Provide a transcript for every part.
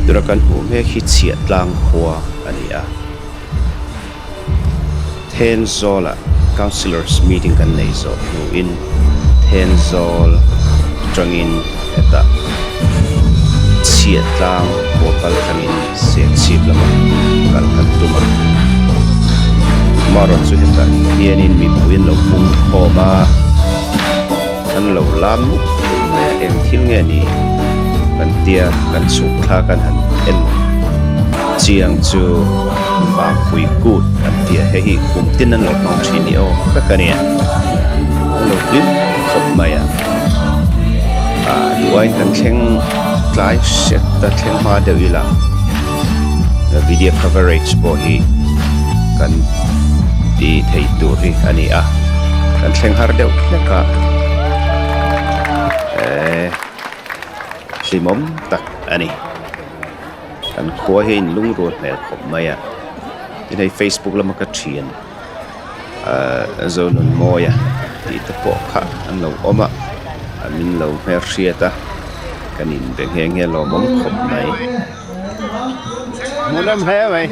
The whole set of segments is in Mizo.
Tura kan hmuh mek hi Chhiahtlang khua a ni a. Thenzawlah Councillors meeting kan nei zawh hnuin Thenzawl atangin hetah Chhiahtlang khua kal thlangin Serchhip lamah kal kan tum a. Amaherawhchu hetah hianin mipui an lo pung khawm a. An lo lam mup mup mai a, eng thil nge ni kan tia kan chhuk thla kan han en chiang chu Vangpui kut an tia hei hi kum tin an lo hmang thin ni awm tak a nia, an lo hlim khawp mai a, ah duhaiin kan thleng tlai hret a thleng hma deuh ila video coverage pawh hi kan ti thei tur hi a ni a kan thleng har deuh hlek a eh hlimawm tak a ni kan khua hi a inlungrual hmel khawp mai a tin hei facebook lama ka thian ah Zonunmawia tih te pawh kha an lo awm a min lo hmelhriat a kan inbe nghe nghe lawmawm khawp mai. Hmuhnawm hle mai.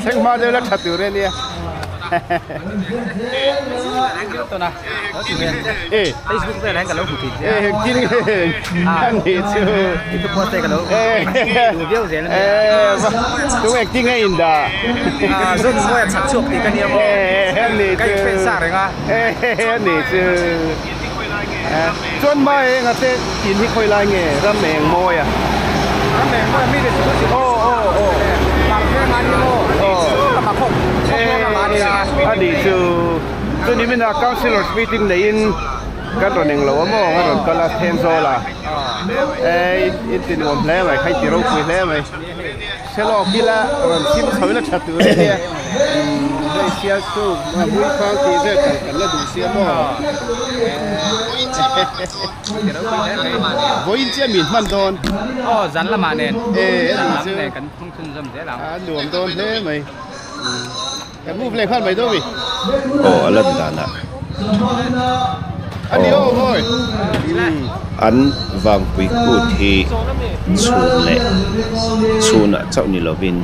Thleng hma deuh la tha tur e nia. E Facebook vel hian ka lo hmu thin che a. E engtin nge a nih chu. I thu post te ka lo duh viau zel a nia. E tu engtin nge in dah. Zun mawi a chhak chhuak tih ka nia maw. E a nih chu. Ka infan sa reng a. E a nih chu. Chuan hma eng a te in hi khawi lai nge ram eng mawi a? Ram eng mawi a mi te chu chu aw aw aw Park veng a ni maw saw lamah khawp khawp dawn lamah a nia. A nih chu chu ni mina councillors meeting neiin kan rawn eng lo a maw a rawn kal a Thenzawl a e in ti nuam hle mai kha i ti ropui hle mai. Hre lawk ila rawn thim chho ila tha tur a nia. Hei sial chu a mui phang tih vel kal kan la duh sia maw. Vawiin chiah min hman dawn. Aw zan lamah nen. E a ni chu. Zan lam nen kan thung chhunzawm zel ang. A nuam dawn hle mai. Kan move leh nghal mai dawn mi. Aw a lan danah. A ni aw mawi. An vangpui kut hi chhun leh chhunah chauh ni lovin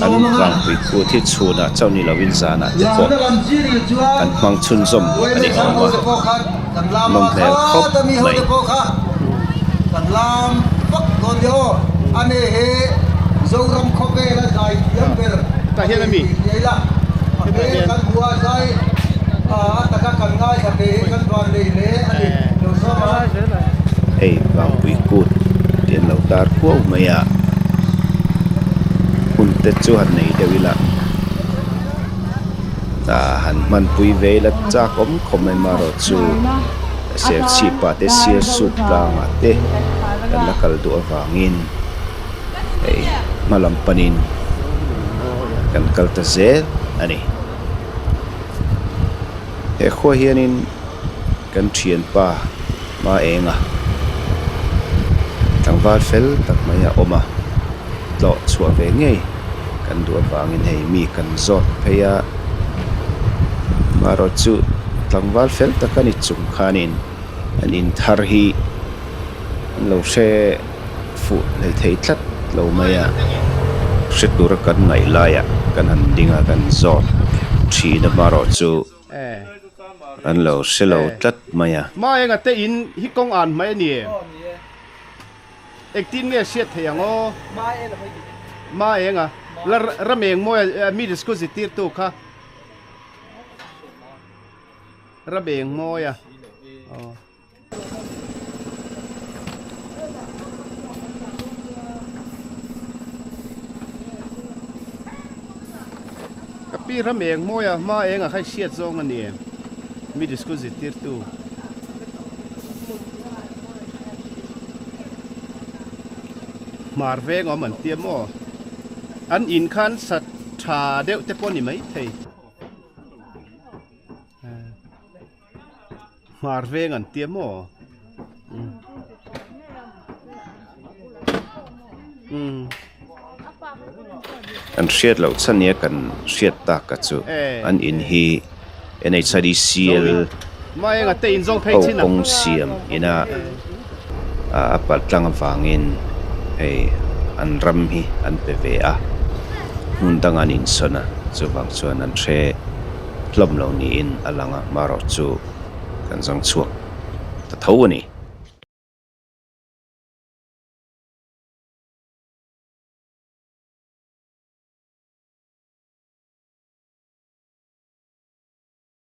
an vangpui kut hi chhunah chauh ni lovin zanah te pawh an hmang chhunzawm a ni awm a nawm hmel khawp mai. Tah hian a mi. Hetah hian. Hei vangpui kut tih an lo tar kuau mai a hun te chu han nei deuh ila ah han hmanpui ve ila chak awm khawp mai marawh chu serchhip ah te sialsuk tlangah te kan la kal duh avangin hei hma lam panin kan kal ta zel a ni. He khua hianin kan thianpa hma enga tlangval fel tak mai a awm a, tlawh chhuah ve ngei kan duh avangin hei mi kan zawt phei a, amaherawh chu tlangval fel tak a ni chung khanin an in thar hi an lo hre fuh hlei thei tlat lo mai a, hre tura kan ngaih laiah kan han ding a kan zawt thin a hmarawh chu an lo hre lo tlat mai a. Hma enga te in hi kawng an mai a ni em? Engtin nge hriat theih ang aw? Hma enga la ram eng mawi a mi disco zirtirtu kha ram eng mawi a aw. Ka pi ram eng mawi a hma eng a kha i hriat zawng a ni em? Mi disco zirtirtu. Hmar veng awm an tia maw? An in khan sa tha deuh te pawh a ni maithei. Hmar veng an tia maw? An hriat loh chhan nia kan hriat tak a chu an in hi NHIDCL ho kawng siam ina a palh tlang avangin. Hei an ram hi an pe ve a, hmun dang an insawn a, chuvang chuan an hre hlawm lo niin a lang a, marawh chu kan zawng chhuak ta tho a ni.